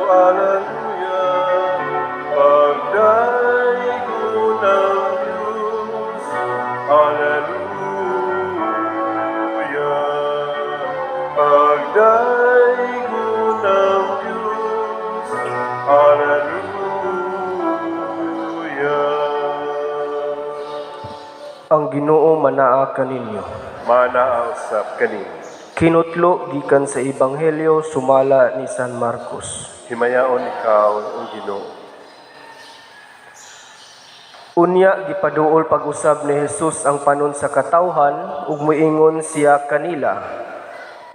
Alleluia. Pagdaygon ang Diyos, Alleluia. Pagdaygon ang Diyos, Alleluia. Ang Ginoo manaa kaninyo. Manaa usab kanimo. Kinutlo gikan sa Ebanghelyo sumala ni San Marcos. Himayaon ikaw, o Ginoo. Unya gipaduol pag-usab ni Jesus ang panon sa katawhan ug moingon siya kanila: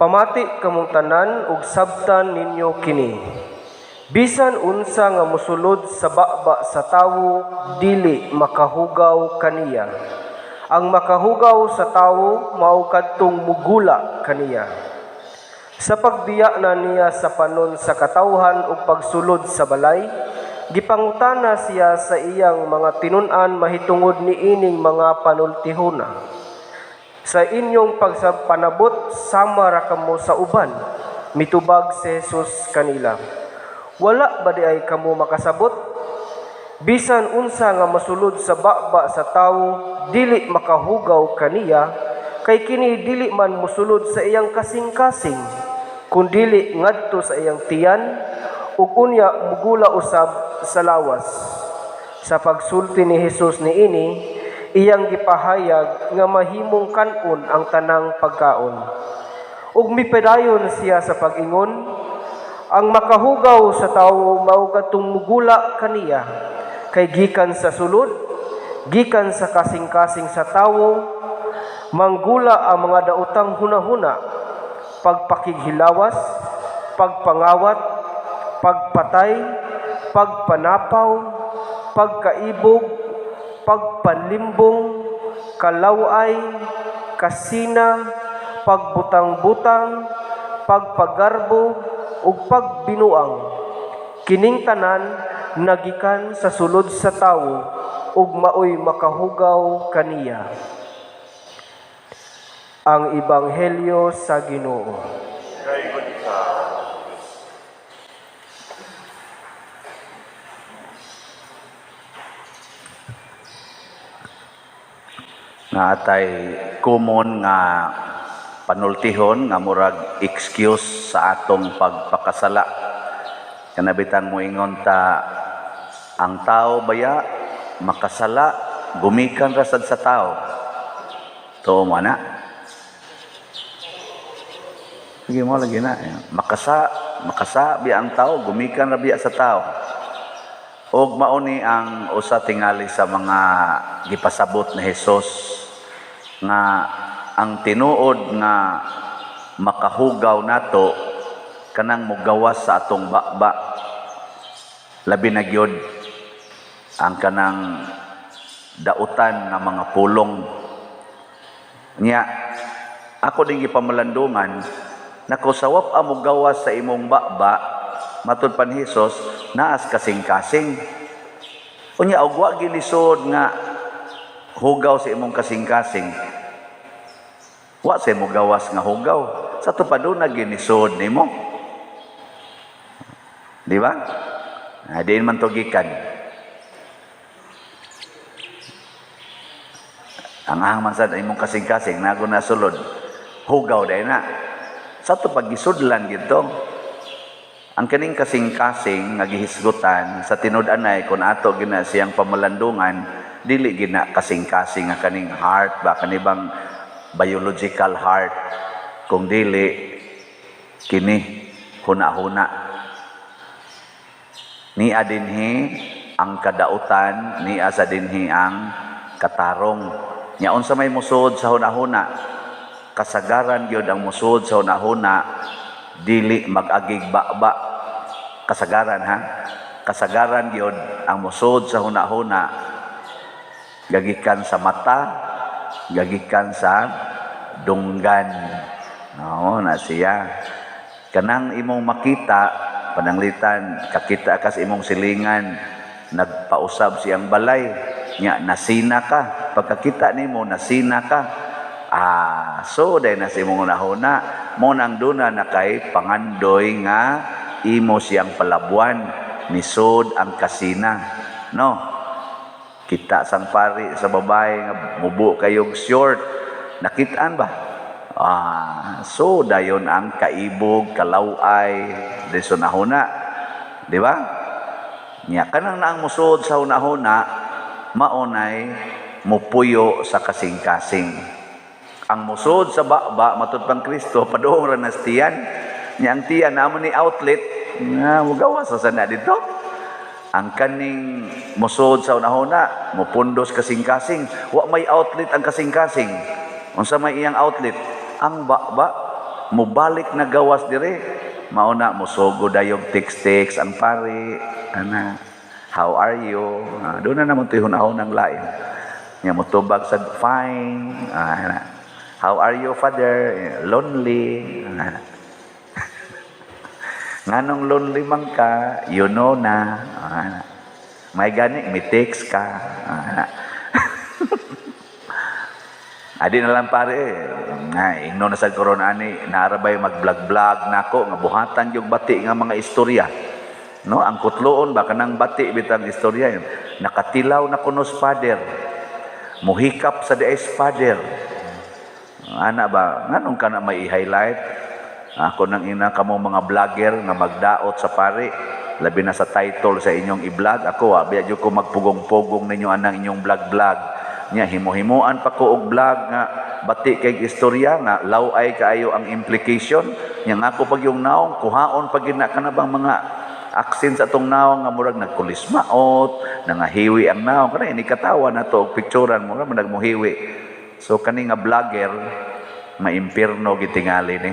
"Pamati kamong tanan ug sabtan ninyo kini. Bisan unsa nga mosulod sa baba sa tawo, dili makahugaw kaniya. Ang makahugaw sa tawo mao kadtong mugula kaniya." Sa pagbiya na niya sa panon sa katawhan ug pagsulod sa balay, gipangutana siya sa iyang mga tinun-an mahitungod niining mga panultihona. "Sa inyong pagpanabot, sama ra kamo sa uban," mitubag si Jesus kanila. "Wala ba diay kamo makasabot? Bisan unsa nga masulod sa baba sa tawo, dili makahugaw kaniya, kay kini dili man mosulod sa iyang kasing-kasing, kundili ngadto sa iyang tiyan, ug unya mugula usab sa lawas." Sa pagsulti ni Jesus niini, iyang gipahayag nga mahimong kan-on ang tanang pagkaon. Ug mipadayon siya sa pag-ingon, "Ang makahugaw sa tawo mao kadtong mugula kaniya, kay gikan sa sulod, gikan sa kasing-kasing sa tawo, manggula ang mga daotang hunahuna, pagpakighilawas, pagpangawat, pagpatay, pagpanapaw, pagkaibog, pagpanlimbong, kalaway, kasina, pagbutang-butang, pagpagarbo, ug pagbinuang. Kining tanan nagikan sa sulod sa tawo ug maoy makahugaw kaniya." Ang Ebanghelyo sa Ginoo. Daygon ikaw. Nga atay common nga panultihon nga murag excuse sa atong pagpakasala. Kanabitang moingon ta, ang tao baya makasala, gumikan ra sad sa tao. Tuo mo na. Sige mo lagi na. Makasa biya ang tao, gumikan ra biya sa tao. Og mao ni ang usa tingali sa mga gipasabot ni Hesus nga ang tinuod nga makahugaw nato kanang mogawas sa atong baba. Labi na gyud ang kanang dautan nga mga pulong. Nya ako din gipamalandungan nako sawap ang mogawas sa imong baba, matud pa ni Hesus, naas kasing-kasing. Unya og wa gilisod nga hugaw sa imong kasing-kasing, wa sa imong gawas nga hugaw. Sa to pa doon na ginisod nimo. Di ba? Diin man to gikan. Ang ahang man sad imong kasing-kasing nago na sulod, hugaw dahil na. Sa to pagisudlan gito. Ang kaning kasing-kasing nga gihisgutan sa tinud-anay kung ato gina siyang pamalandungan, dili gina kasing-kasing nga kaning heart ba, kanibang biological heart, kung dili kini huna-huna. Nia dinhi ang kadautan, nia sa dinhi ang katarong. Nya unsa may musuod sa huna-huna? Kasagaran gyud ang musuod sa huna-huna dili mag-agig baba. Kasagaran ha. Kasagaran gyud ang musuod sa huna-huna gagikan sa mata, gagikan sa dunggan. Oo, na siya. Kanang imong makita, pananglitan, kakita ka sa imong silingan, nagpausab siyang balay, nya nasina ka. Pagkakita nimo, nasina ka. So dahil na sa imong hunahuna, mo nang duna na kay pangandoy nga imo siyang palabuan, nisod ang kasina, no? Kita sang pari sa babae nga mubo kayog short, nakitaan ba? Ah, so dayon ang kaibog, kalaway, deso nahuna, di ba? Nya kanang naang musod sa hunahuna, maunay mupuyo sa kasing-kasing. Ang musod sa baba, matud pang Kristo, paduong ra nas tiyan. Nya ang tiyan namo ni outlet, nga mugawas sa sana dito. Ang kaning musod sa hunahuna, mupundos kasing-kasing. Wa may outlet ang kasing-kasing. Unsa may iyang outlet? Ang baba, mubalik na gawas dire. Mauna musugo dayog text-text ang pari. Ana, how are you? Ah, doon na naman to'y hunahunang lain. Nya mutubag sa fine. Ah, ana. How are you, Father? Lonely. Ah. Nganong lonely man ka, you know na. Ah, may gani, may text ka. Ah. Adi na lang pare, nga ingno na sa corona ani, naarabay mag-vlog-vlog nako nga buhatan yung bati nga mga istorya. No, ang kutloon ba kanang bati bitang istorya yun. Nakatilaw na kuno father. Muhikap sa diay father. Ana ba, nganong ka na may i-highlight? Ako nang ina kamo mga vlogger nga magdaot sa pari, labi na sa title sa inyong i-vlog. Ako wa biya ko magpugong-pugong ninyo anang inyong vlog-vlog. Nya himo-himuan pa ko og vlog nga bati kay istorya nga law-ay kaayo ang implication. Nya nga ako pag yung naong kuhaon pag gina ka na bang mga accent sa atong naong nga murag nagkulismaot, nangahiwi ang naong kana ini katawa na to og picturean mo ra nagmuhiwi. So kani nga vlogger maimpirno gitingali ni.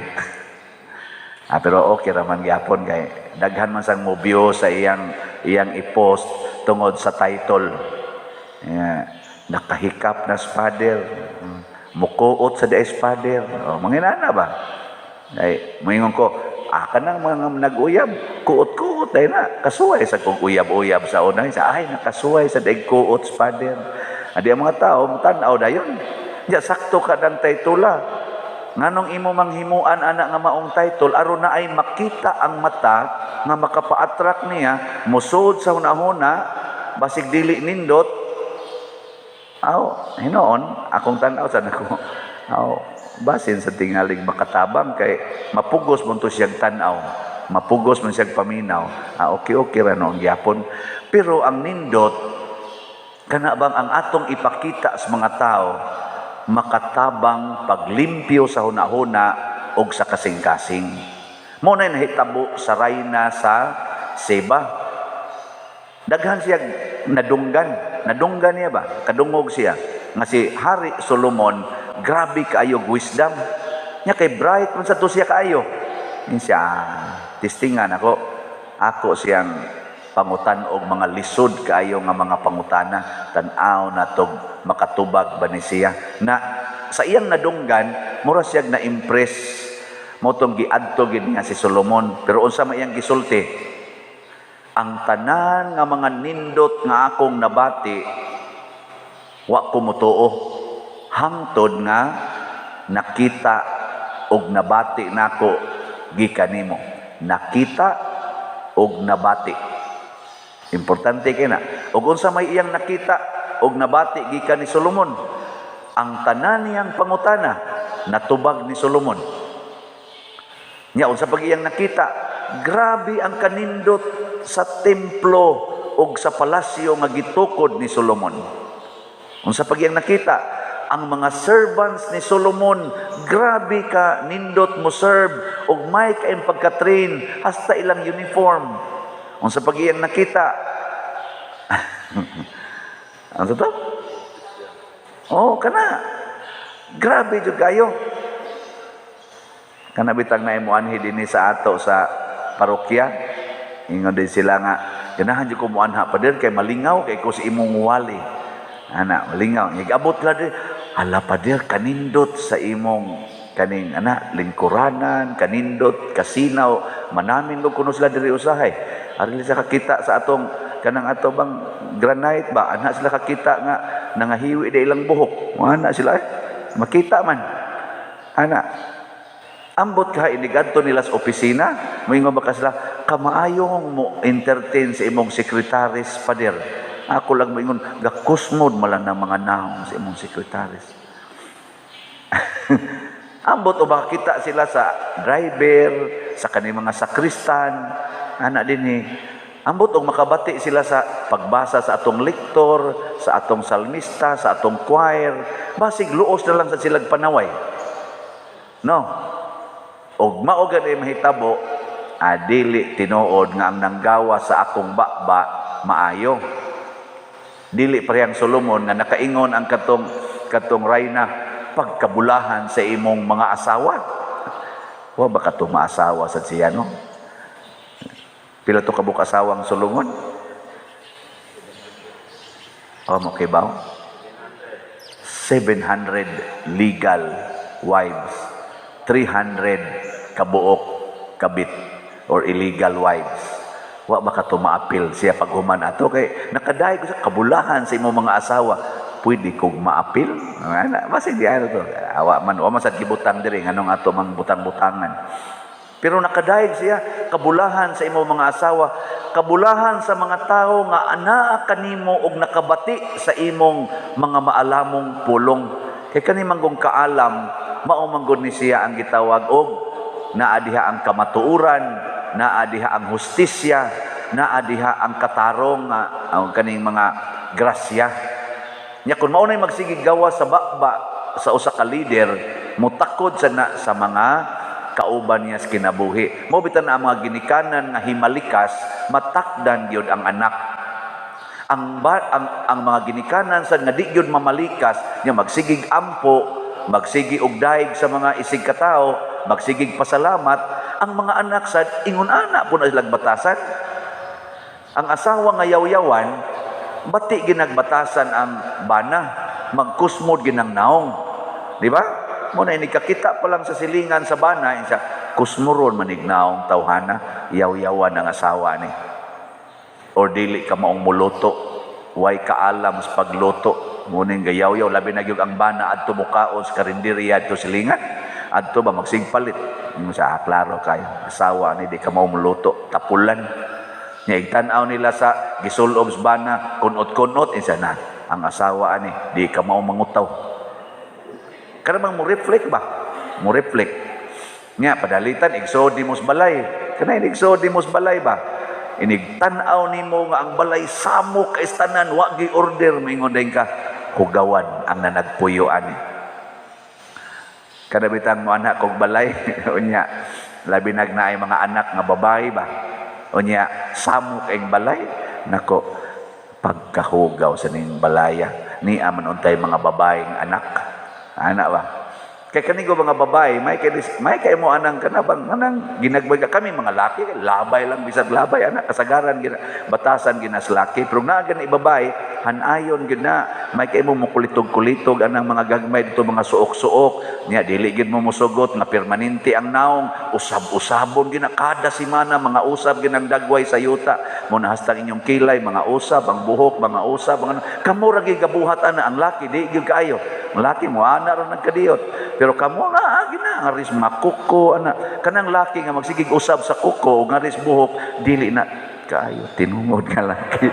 Ah, pero okay ra man gyapon kay daghan man sang mo-view sa iyang iyang i-post tungod sa title. Yeah. Nakahikap na sa father. Mukuot sa diay father. Oh, manginana ba? Ay, moingon ko, ah, kanang mga nag-uyab, kuot-kuot ay na, kasuway sa kong uyab-uyab sa una. Sa, ay, nakasuway sa daig kuot sa father. Adi ang mga tao, tanaw dayon. Diya, sakto ka ng titula. Nganong imo manghimuan ana nga maong title aron na ay makita ang mata nga makapa-attract niya musod sa hunahuna basig dili nindot. Aw, hinoon akong tan-aw sa nako. Aw, basin sa tingaling makatabang kay mapugos mo to siyang tan-aw, mapugos man siyang paminaw. Ah, okay okay ra noon gyapon. Pero ang nindot kana bang ang atong ipakita sa mga tao makatabang paglimpyo sa hunahuna og sa kasing-kasing. Mo na nahitabo sa rayna sa Seba. Daghan siya nadunggan. Nadunggan niya ba? Kadungog siya. Nga si Hari Solomon, grabe kaayo wisdom. Nya kay bright man sa to siya kaayo. Yun siya, testingan ako. Ako siyang pangutan og mga lisod kaayo nga mga pangutana, tan-aw na tog makatubag ba ni siya. Na sa iyang nadunggan, mura siya na-impress mo tong giadto gid niya si Solomon. Pero unsa man iyang gisulti? Ang tanan nga mga nindot nga akong nabati, wa ko motuo hangtod nga nakita og nabati nako gikan nimo. Nakita og nabati. Importante kay na. Og unsa may iyang nakita og nabati gikan ni Solomon? Ang tanan niyang pangutana natubag ni Solomon. Nya unsa pag iyang nakita, grabe ang kanindot sa templo og sa palasyo nga gitukod ni Solomon. Unsa pag iyang nakita, ang mga servants ni Solomon, grabe ka nindot mo serve og may kaayong pagka-train hasta ilang uniform. Unsa pag iyang nakita, ano to? Oh, kana. Grabe jud kayo. Kana bitang naay moanhi dinhi sa ato sa parokya. Ingon din sila nga ganahan jud ko moanha pader kay malingaw kay ko sa imong wali. Ana, malingaw. Gigabot la din. Hala pader kanindot sa imong kaning ana lingkuranan, kanindot, kasinaw, manamin ko kuno sila diri usahay. Ari sila kakita sa atong kanang ato bang granite ba, ana sila kakita nga nangahiwi di ilang buhok. Ana sila eh. Makita man. Ana. Ambot ka inigadto nila sa opisina, moingon ba ka sila, kamaayong mo entertain sa imong sekretaris, pader. Ako lang moingon, gakusmod man lang ng mga naong sa imong sekretaris. Ambot o baka kita sila sa driver, sa kaning mga sakristan, ana dinhi. Ambot og makabati sila sa pagbasa sa atong lektor, sa atong salmista, sa atong choir, basig luos na lang sa silag panaway. No? Og mao gani mahitabo, dili tinuod nga ang nanggawa sa akong baba maayo. Dili parehang Solomon nga nakaingon ang katong katong rayna, pagkabulahan sa imong mga asawa. Wa ba ka maasawa sa siya, no? Pila to kabuk asawang Solomon? Oh, mo kibaw? 700 legal wives, 300 kabuok kabit or illegal wives. Wa ba ka maapil siya paghuman ato kay nakadayeg ko sa kabulahan sa imong mga asawa? Pwede kong maapil. Ana basig di ano to, awa man, wa man sad gibutang diri nganong ato mang butang-butangan, pero nakadayeg siya, kabulahan sa imong mga asawa, kabulahan sa mga tao nga anaa kanimo og nakabati sa imong mga maalamong pulong. Kay kani manggong kaalam, mao manggod ni siya ang gitawag og naa diha ang kamatuoran, naa diha ang hustisya, naa diha ang katarong nga ang kaning mga grasya. Nya kun mao nay magsigig gawa sa baba sa usa ka leader, mutakod sa na sa mga kauban niya sa kinabuhi. Mao bitan ang mga ginikanan nga himalikas, matakdan gyud ang anak. Ang, ba, ang mga ginikanan sa nga di gyud mamalikas, nya magsigig ampo, magsigi og daig sa mga isig katao, magsigig pasalamat, ang mga anak sad ingon ana po na silang batasan. Ang asawa nga yaw-yawan, bati ginagbatasan ang bana, magkusmod ginang naong. Di ba? Mo na inikakita pa lang sa silingan sa bana, insa kusmuron manig naong tawhana, yaw-yawan ang asawa ni. Or dili ka maong muluto, way kaalam sa pagluto. Muning gayaw-yaw, labi na gyud ang bana adto mukaon sa karinderya adto silingan. Adto ba magsigpalit. Mo sa klaro kayo, asawa ni di ka mao muluto, tapulan. Nya igtan-aw nila sa gisulob sa bana, kunot-kunot insa na ang asawa ani di ka mao mangutaw. Kanang mo reflect ba? Mo reflect. Nya padalitan igsood nimo sa balay. Kanay igsood nimo sa balay ba? Inig tan-aw nimo nga ang balay samok kay tanan, wa gi order, moingon din ka, hugawan ang nanagpuyo ani. Kada bitang mo anak kog balay, unya labi nag naay mga anak nga babae ba. Unya samok ang balay, nako pagkahugaw sa ning balaya ni aman untay mga babaeng anak. Anak ba? Kay kanigo mga babae, may kay mo anang kanabang anang ginagbay kami mga laki, labay lang bisag labay anak, kasagaran gina batasan ginas laki. Pero naa gani babae, hanayon gid na may kay mo mukulitog-kulitog anang mga gagmay dito, mga suok-suok niya, dili gid mo musugot nga permanente ang naong, usab-usabon gina kada semana, mga usab ginang dagway sa yuta mo na hastang inyong kilay mga usab, ang buhok mga usab, ang ano kamo ra gabuhat ana. Ang laki di gyud kaayo, ang laki mo ana ra nagkadiyot. Pero kamo nga gina ngaris mga kuko ana, kanang laki nga magsigig usab sa kuko o ngaris buhok, dili na kaayo tinungod nga laki.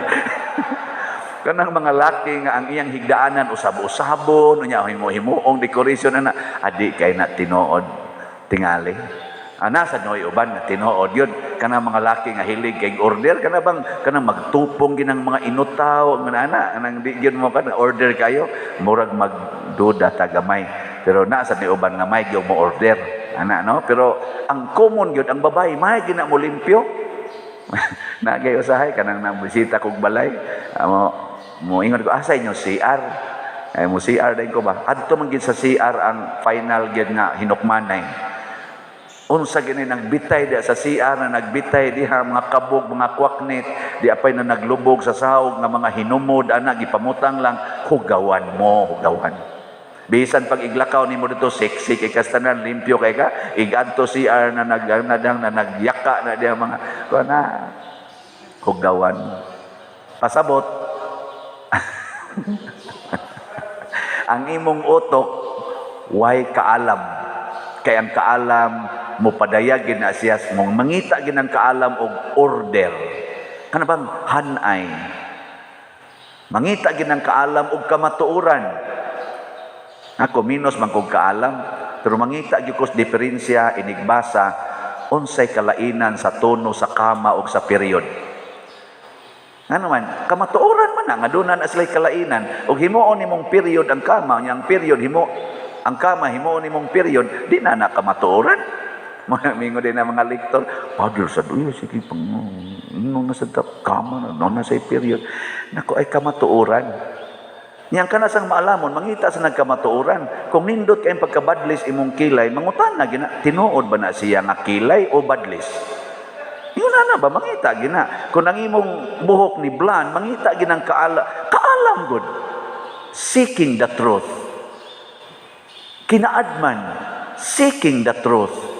Kanang mga laki nga ang iyang higdaanan usab-usabon, unya himo-himuong decoration ana, adi kay na tinuod tingali. Ana sa noy uban nga tinuod yun. Kanang mga laki nga hilig kay order, kana bang kanang magtupong ginang mga inutaw nga ana, kanang di gyud mo kana order kayo, murag magduda ta gamay. Pero na sa ni uban nga may gyud mo order ana, no? Pero ang common gyud ang babae may gina mo limpyo. Nagay usahay kanang nabisita kog balay, mo moingon ko, asa inyo CR? Ay mo CR din ko ba, adto man gid sa CR ang final gid nga hinukmanay. Unsa gini nagbitay diha sa CR, na nagbitay diha mga kabog, mga kwaknit, di apay na naglubog sa sahog nga mga hinumod ana, gipamutang lang, hugawan mo, hugawan. Bisan pag iglakaw nimo dito, siksik ikastanan, limpyo kay ka, igadto CR na nagnadang na nagyaka na diha mga kuan na, hugawan. Pasabot. Ang imong utok way kaalam. Kay ang kaalam Mupadayag gid na siya, mong mangita gid ang kaalam og order. Kana bang hanay? Mangita gid ang kaalam og kamatuoran. Ako minus man kog kaalam, pero mangita gyud ko sa diferensya inigbasa unsay kalainan sa tono sa kama og sa period. Ngano man, kamatuoran man na nga duna na sila'y kalainan. Ug himuon nimong period ang kama, nya ang period himo ang kama himuon nimong period, di na na kamatuoran. Mga mingo din na mga lektor, "Father, sa duyo, sige, pang, no na sa kama, no na sa period." Nako ay kamatuoran. Niyang kana sang maalamon, mangita sa nagkamatuoran. Kung nindot kayong pagkabadlis imong kilay, mangutana gina, tinuod ba na siya nga kilay o badlis? Yun na ba, mangita gina. Kung ang imong buhok ni blan, mangita ginang kaala, kaalam gud. Seeking the truth. Kinaadman, seeking the truth.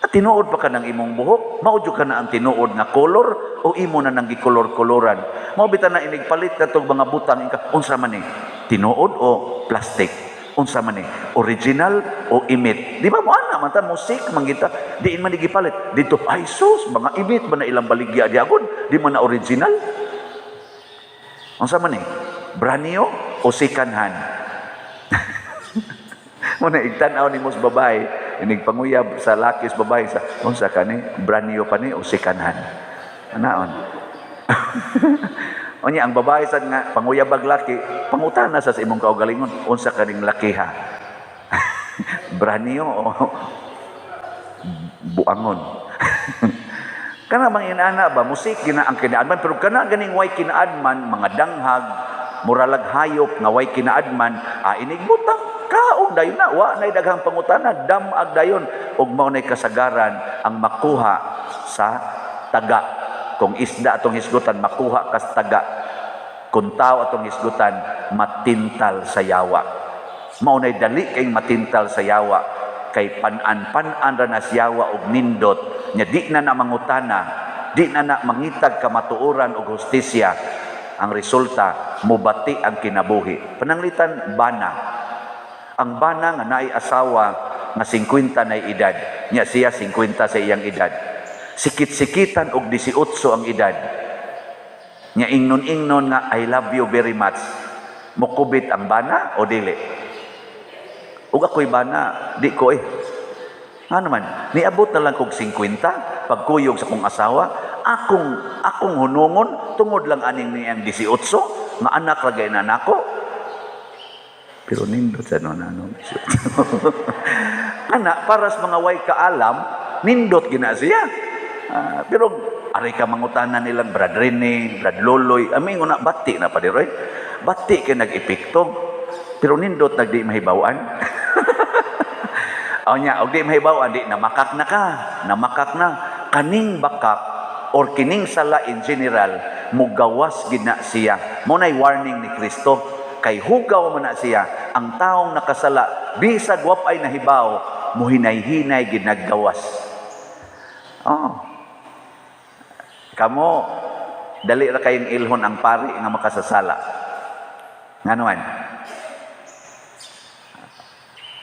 At tinuod pa ka ng imong buhok, mao ka na ang tinuod nga color o imo na nang gikolor-koloran? Mao bitaw na inigpalit na tog mga butang ka, unsa man ni? Tinuod o plastic? Unsa man ni? Original o imit? Di ba mo ana man ta musik man kita, diin man gipalit. Dito ay sus, mga imit man na ilang baligya di agod, di man na original. Unsa man ni? Brand new o second hand? Mo na igtan-aw nimo sa babae, inig panguyab sa laki sa babae sa unsa kani, brand new pa ni o second hand? Anaon. Unya ang babae sad nga panguyab ag laki, pangutana sa imong kaugalingon, unsa kaning laki ha? Brand new o buangon? Kana bang inana ba musik gina ang kinaadman, pero kana ganing way kinaadman, mga danghag, muralag hayop nga way kinaadman, inigbutang kaon dayon na, wa nay daghang pangutana, damag dayon ug mao nay kasagaran ang makuha sa taga. Kung isda atong hisgutan, makuha kas taga. Kung tao atong hisgutan, matintal sa yawa. Mao nay dali kay matintal sa yawa, kay pan-an-pan-an ra na siyawa og nindot nya, di na na mangutana, di na na mangitag kamatuoran og hustisya. Ang resulta, mubati ang kinabuhi. Pananglitan bana, ang bana nga naay asawa nga 50 na edad nya, siya 50 sa iyang edad, sikit-sikitan og 18 ang edad nya, ingnon-ingnon nga "I love you very much," mukubit ang bana o dili? Ug ako'y bana, di ko eh. Nga naman, niabot na lang kog 50, pagkuyog sa kong asawa, akong hunungon, tungod lang aning niyang 18, nga anak lagay na nako. Pero nindot sa no na no. Ana, para sa mga way kaalam, nindot gina siya. Pero aray ka mangutana nilang Brad Rene, Brad Loloy, aming una bati na pa diroy. Bati kay nag-epekto. Pero nindot nagdi mahibawan. Aw nya, og di mahibawan, di namakak na ka, namakak na. Kaning bakak or kining sala in general, mugawas gid na siya. Mo nay warning ni Kristo, kay hugaw man na siya. Ang taong nakasala, bisag wa pay nahibaw, muhinay-hinay gid naggawas. Oh. Kamo, dali ra kayong ilhon ang pari nga makasasala. Ngano man?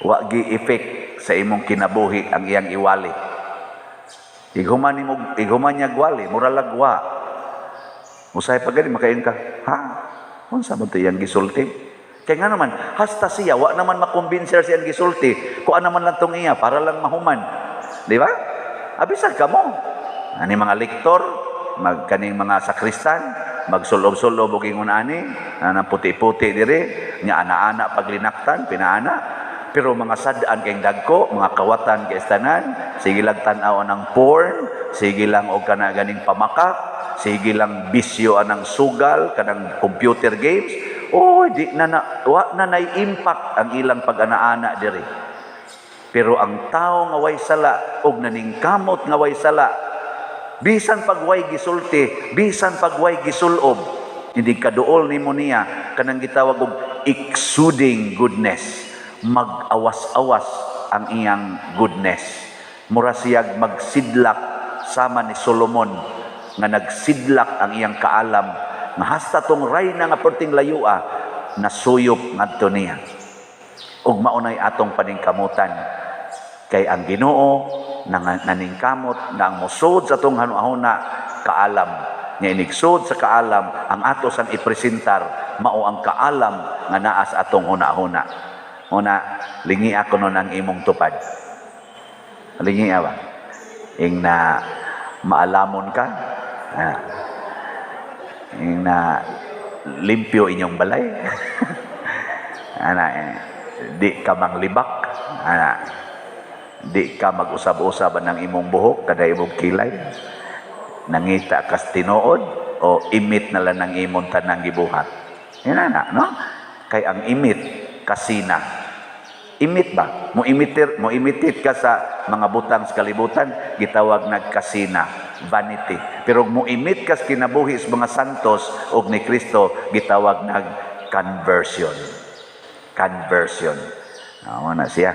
Wa gi effect sa imong kinabuhi ang iyang iwali. Ighuman nimo, ighuman niya gwali, mura lagwa. Usahay pa gani makain ka, ha? Unsa man to iyang gisulti? Kay nga naman, hasta siya wa naman makumbinser siyang gisulti. Kuan naman lang tong iya para lang mahuman. Di ba? Abisag kamo. Ani mga lektor, mag kaning mga sakristan, magsulob-sulob og ingon ani, anang puti-puti diri, nya ana-ana paglinaktan, pinaana. Pero mga sad-an kay dagko, mga kawatan kay tanan, sige lang tan-aw ang porn, sige lang og kana ganing pamakak, sige lang bisyo anang sugal, kanang computer games. Oh, di na na wa na nay impact ang ilang pag-ana-ana diri. Pero ang tao nga way sala og naningkamot nga way sala, bisan pag way gisulti, bisan pag way gisulob, hindi kaduol nimo niya kanang gitawag og exuding goodness, mag-awas-awas ang iyang goodness. Mura siyag magsidlak sama ni Solomon nga nagsidlak ang iyang kaalam nga hasta tong rayna nga perting layua nasuyop ngadto niya. Ug maunay atong paningkamutan kay ang Ginoo Naningkamot nga ang mosud sa atong hunahuna kaalam. Nga inigsud sa kaalam, ang ato sang ipresentar mao ang kaalam nga naa sa atong hunahuna. Una, lingi ako nun ang imong tupad. Lingi ba? Ing na maalamon ka. Ah. Ing na limpyo inyong balay. Ana, eh, di ka manglibak. Ana, di ka mag-usab-usab ng imong buhok kada imong kilay. Nangita kas tinuod o imit na lang ng imong tanang gibuhat. Yan na, no? Kay ang imit kasina. Imit ba? Mo imitir, mo imitate ka sa mga butang sa kalibutan, gitawag nagkasina, vanity. Pero mo imit ka sa kinabuhi sa mga santos og ni Kristo, gitawag nag conversion. Conversion. Mao na siya.